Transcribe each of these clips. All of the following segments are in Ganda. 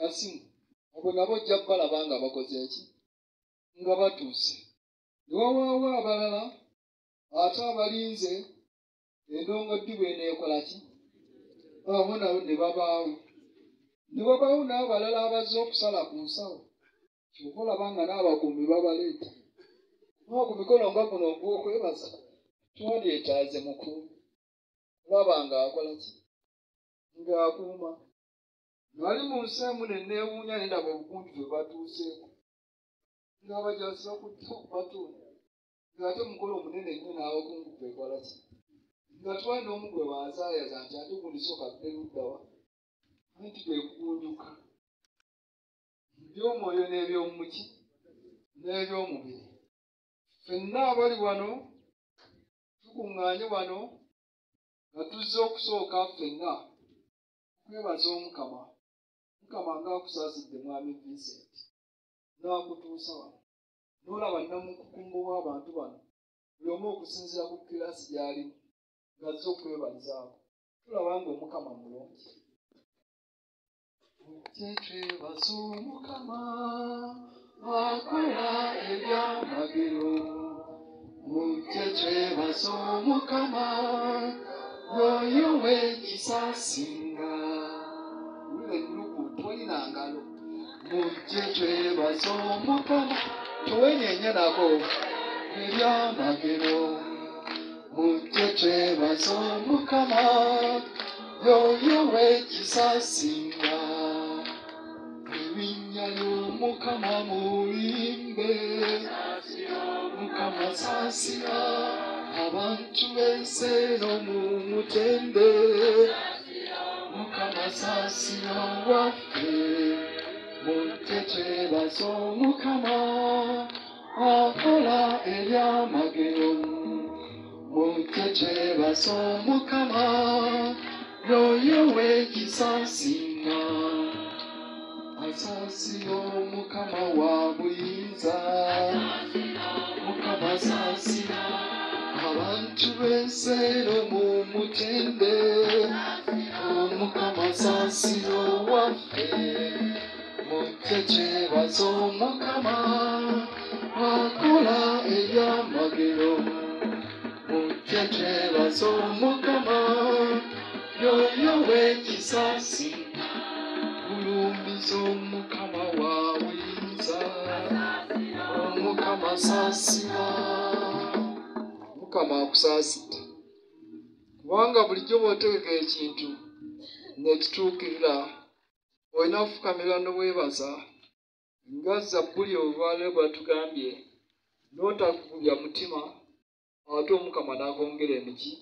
Kasimu, abo nabo ojja kubalaba nga bakoze eki, nga batuuse. Ne wabaawo abalala ate abalinze endongo ddi bw'eneekola ki, abo nabo ne babaawo. Ne wabaawo n'abalala abazze okusala ku nsawo, ky'ova olaba nga n'abakuumi babaleeta. Kuba ku mikolo nga guno ogw'okwebaza twandyetaaze mukuumi kulaba ng'akola ki, ng'akuuma. Nali mu nsi emu ne neewuunya ne ndaba obugunjufu bwe batuuseeko, ng'abajaasi bakutte batuula, ng'ate mukolo omunene nnyo n'abakungu kwekola ki, nga twali n'omu gwe baazaayaza nti ate gundi sooka adde ludda wa, anti kwe kugunjuka mu by'omwoyo n'ebyomuki n'eby'omubiri. Ffenna abali wano tukuŋŋaanye wano nga tuzze okusooka ffenna okwebaza Omukama. Mukama ng'akusaasidde Mwami Vincent n'akutuusa wano, n'olaba nnamukukumbo w'abantu bano buli omu okusinziira ku kiraasi gy'alimu ng'azze okwebalizaako. Tulaba ng'Omukama mulungi. Mujje twebaze Omukama akola ebyamagero. Mujje twebaze Omukama y'oyo w'ekisa asinga. Wulira ennugu tolina ngalo. Mujje twebaze Omukama tewenyenye nako ebyamagero. Mujje twebaze Omukama y'oyo w'ekisa asinga. Erinnya ly'Omukama mulimbe, Mukama saasira abantu b'ensi eno mumutende. Mukama saasira waffe, mujje twebaze Omukama akola ebyamagero. Mujje twebaze Omukama y'oyo w'ekisa asinga. Asaasira Omukama wa buyinza, Mukama saasira abantu b'ensi eno mumutende. Omukama saasira owaffe, mujje twebaze Omukama akola ebyamagero. Mujje twebaze Omukama y'oyo w'ekisa asinga. Gulumiza Omukama wa buyinza, Omukama saasira. Mukama akusaasidde, kubanga bulijjo bw'otegeka ekintu ne kituukirira, olina kufukamira ne weebaza nga Zabbuli olwaleero bw'atugambye, n'otakubya mutima ate Omukama n'akwongera emiki.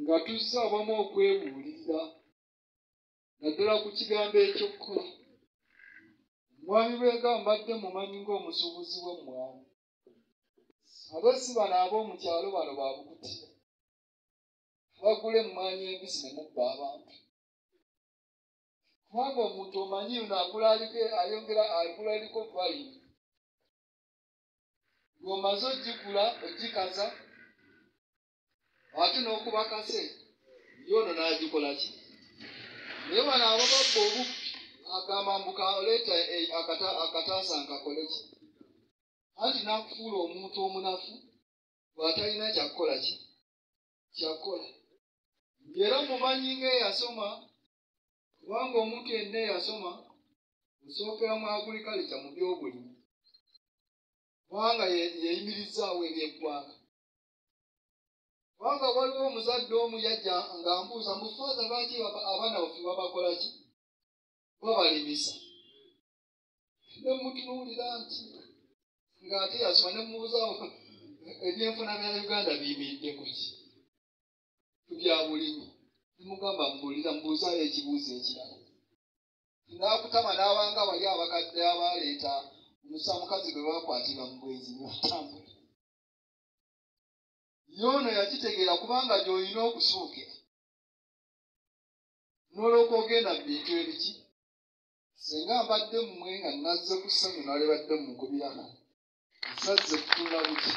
Nga tuzze awamu okwebuulirira naddala ku kigambo eky'okukola. Omwami Lwega mbadde mumanyi ng'omusuubuzi w'emmwanyi, ate si bano ab'omu kyalo bano baabukutira bagula emmwanyi embisi ne mubba abantu. Kubanga omuntu omanyi ono agula aliko ayongera agula aliko value, ng'omaze ogigula ogikaza ate n'okuba kase ye ono n'agikola ki. Naye bano abababba obubbi agamba mbu kaleeta akataasa nkakole ki, anti n'akufuula omuntu omunafu bw'atalina kyakukola ki kyakukola. Era mumanyi ng'eyasoma, kubanga omuntu yenna eyasoma osookera mu agriculture mu byobulimi, kubanga yeyimirizaawo ebyeggwanga. Kubanga waliwo omuzadde omu yajja ng'ambuuza mbu faaza lwaki abaana baffe babakola ki, babalimisa. Ne mutunuulira nti ng'ate yasoma, ne mubuuza ebyenfuna bya Uganda biyimiridde ku ki, ku bya bulimi. Ne mugamba mbuulira, mbuuzaayo ekibuuzo ekirala. N'akutama n'abanga bali abakadde abaleeta omusamukazi gwe bakwatibwa mu bwenzi ne batambula. Ye ono yakitegeera kubanga gy'olina okusookera n'olwoka ogenda mu bintu ebiki. Singa mbadde mmwe nga nazze ku ssanyu nalibadde mukubirako, nsazze kutunula buki.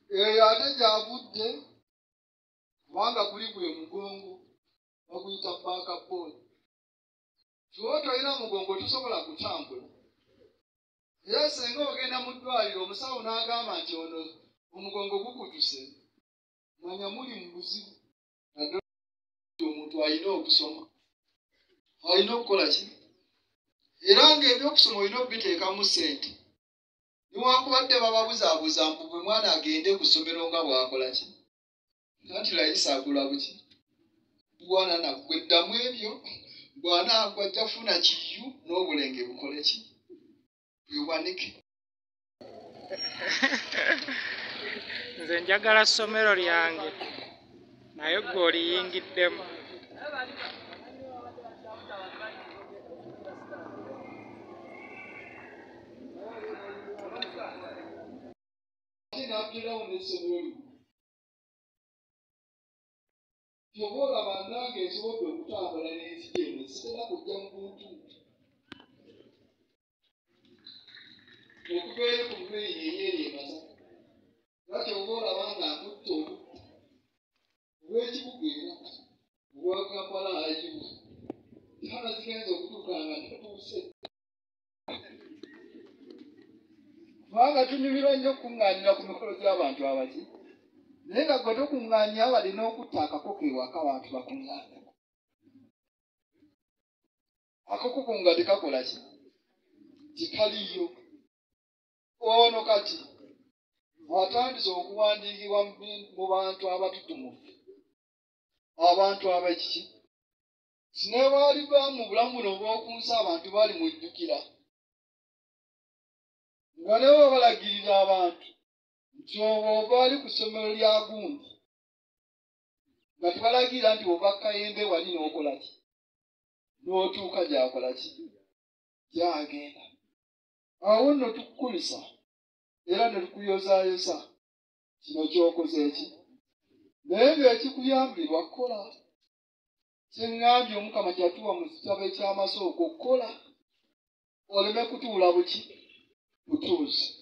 Eyo ate gy'avudde, kubanga guli gwe mugongo. Baguyita backboard. Ky'oba tolina mugongo tosobola kutambula. Era singa ogenda mu ddwaliro omusawo n'agamba nti ono omugongo gukutuse, manya muli mu buzibu. Naddala omuntu alina okusoma, alina okukola ki? Era ng'ebyokusoma olina okubiteekamu ssente. Newankubadde bababuzaabuza mbu bwe mwana agende ku ssomero nga bw'akola ki? Anti layisi agula buki? Bwana naggwe ddamu ebyo, bw'anaagwa ajja kufuna kiyu n'obulenge bukole ki? Bwewanike. Nze njagala ssomero lyange naye ggwe oliyingiddemu. Ate n'aggirawo n'essomero lino. Ky'oba olaba nange nsobodde okutambula n'enzija eno, sitera kujja mu buntu. Okuva eri ku mmeeri ey'eri e Masaka. Era ky'oba olaba nga nkutte obudde obw'ekibuga era obwa Kampala ayiwu. Ttaano zigenze okutuuka nga ntatuuse. Kubanga tunyumirwa nnyo okukuŋŋaanira ku mikolo gy'abantu abaki. Naye nga ggwe tokuŋŋaanya balina okutta akakoko ewaka abantu bakuŋŋaaneko. Akakoko nga tekakola ki? Tekaliiyo. Ono kati atandise okuwandiikibwa mu bantu abatutumufu, abantu ab'ekiki. Ne bw'aliva mu bulamu buno obw'oku nsi abantu balimujjukira. Nga ne bwe balagirira abantu nti obwo oba ali ku ssomero lya gundi, nga tebalagira nti ova Kayembe wali n'okola ki? N'otuuka gy'akola ki? Gy'agenda. Awo nno tukukulisa era ne tukuyozaayoza kino ky'okoze ki? Naye ng'ekikuyambirwa kukola. Kye ŋŋambye Omukama kye yatuwa mu kitabo eky'amasooka okukola, oleme kutuula buki? Butuuzi.